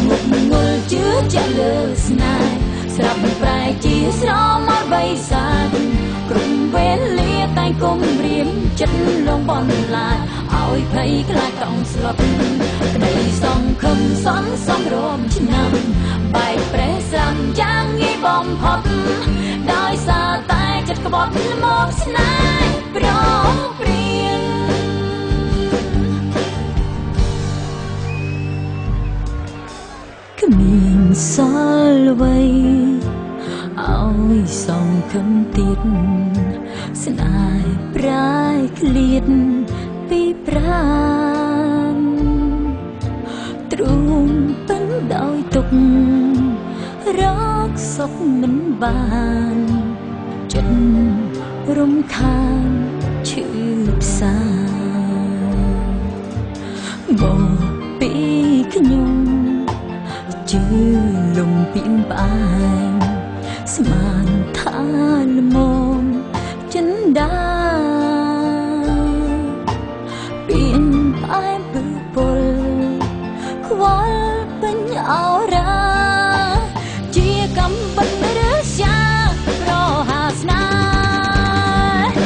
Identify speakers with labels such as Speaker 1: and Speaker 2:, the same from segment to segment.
Speaker 1: ងប់ងល់ជឿជាក់លើស្នេហ៍ស្រាប់ប្រែជាស្រមោលបិសាចគ្រប់វេលាតែងគុំរៀមចិត្តលងបនឡាចឲ្យភ័យខ្លាចតង់ស្លុតក្តីសង្ឃឹមសន្សំរមឆ្នាំបែកប្រេះស្រាំយ៉ាងងាយបំផុតដោយសារតែចិត្តក្បត់មកស្នេហ៍ប្រព្រៀងគ្មានសល់អ្វីឲ្យសង្ឃឹមទៀតស្នេហ៍ប្រែក្លៀតពីប្រានទ្រូងពេញដោយទុក្ខរកសុខមិនបានចិត្តរំខានឈឺផ្សាមកពីខ្ញុំជឿលំពីផ្អែមស្មានថាល្មមចិនដាពីនផ្អែមពឺពលខ្វល់ពេញអរ៉ាជាកំបិនឬសាប្រហាស្នេហ៍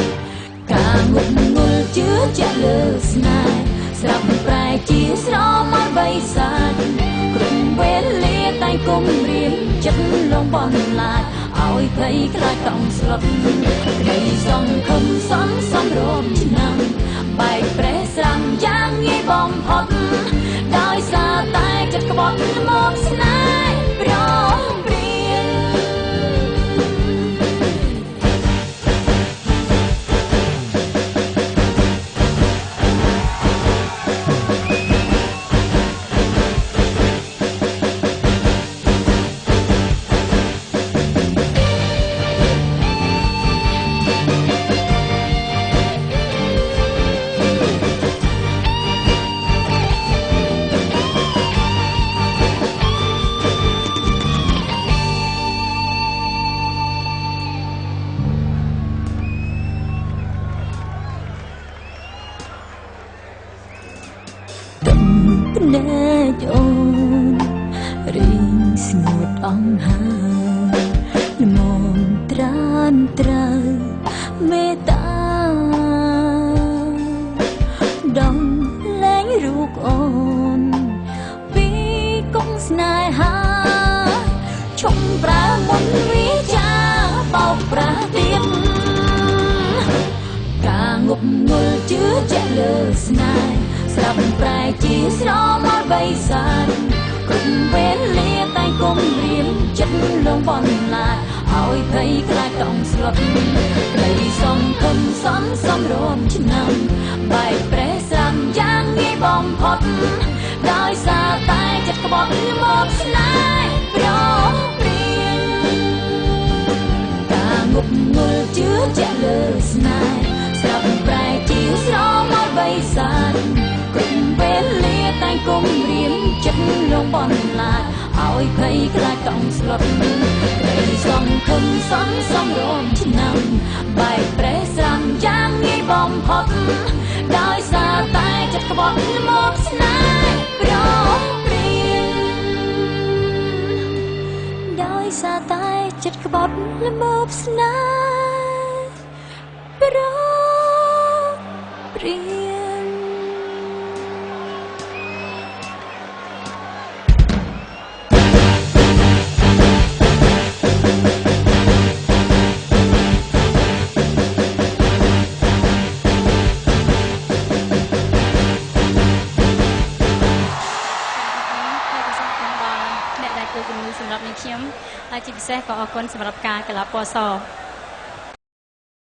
Speaker 1: ការងប់ងល់ជឿជាក់លើស្នេហ៍ស្រាប់ប្រែជាស្រមោលបិសាចគ្រប់វេលាតែងគុំរៀមចិត្តលងបនឡាចឲ្យភ័យខ្លាចតង់ស្លុតក្តីសង្ឃឹមសន្សំរមឆ្នាំបែកប្រេះស្រាំយ៉ាងងាយបំផុតដោយសារតែចិត្តក្បត់មកស្នេហ៍ប្រព្រៀងភ្នែកអូនរីងស្ងួតអង្ហាល្មមត្រានត្រូវមេត្តាដងលែងរូបអូនពីកុំស្នេហាឈុំប្រើមុនវិចាបោកប្រាស់ទៀតការងប់ងល់ជឿជាក់លើស្នេហ៍ស្រាប់ប្រែជាស្រមោលបិសាចគ្រប់វេលាតែងគុំរៀមចិត្តលងបនឡាចឲ្យភ័យខ្លាចតង់ស្លុតក្តីសង្ឃឹមសន្សំរមឆ្នាំបែកប្រេះស្រាំយ៉ាងងាយបំផុតដោយសារតែចិត្តក្បត់មកស្នេហ៍ប្រព្រៀងការងប់ងល់ជឿជាក់លើស្នេហ៍ស្រាប់ប្រែជាស្រមោលបិសាចគ្រប់វេលាតែងគុំរៀមចិត្តលងបនឡាចឲ្យភ័យខ្លាចតង់ស្លុតក្តីសង្ឃឹមសន្សំរមឆ្នាំបែកប្រេះស្រាំយ៉ាងងាយបំផុតដោយសារតែចិត្តក្បត់មកស្នេហ៍ប្រព្រៀងដោយសារតែចិត្តក្បត់ល្មមស្នេហ៍ប្រព្រៀង
Speaker 2: អ្នកដែលជួយជំនួយសម្រាប់នាងខ្ញុំហើយជាពិសេសក៏អរគុណសម្រាប់ការកលាពណ៌ស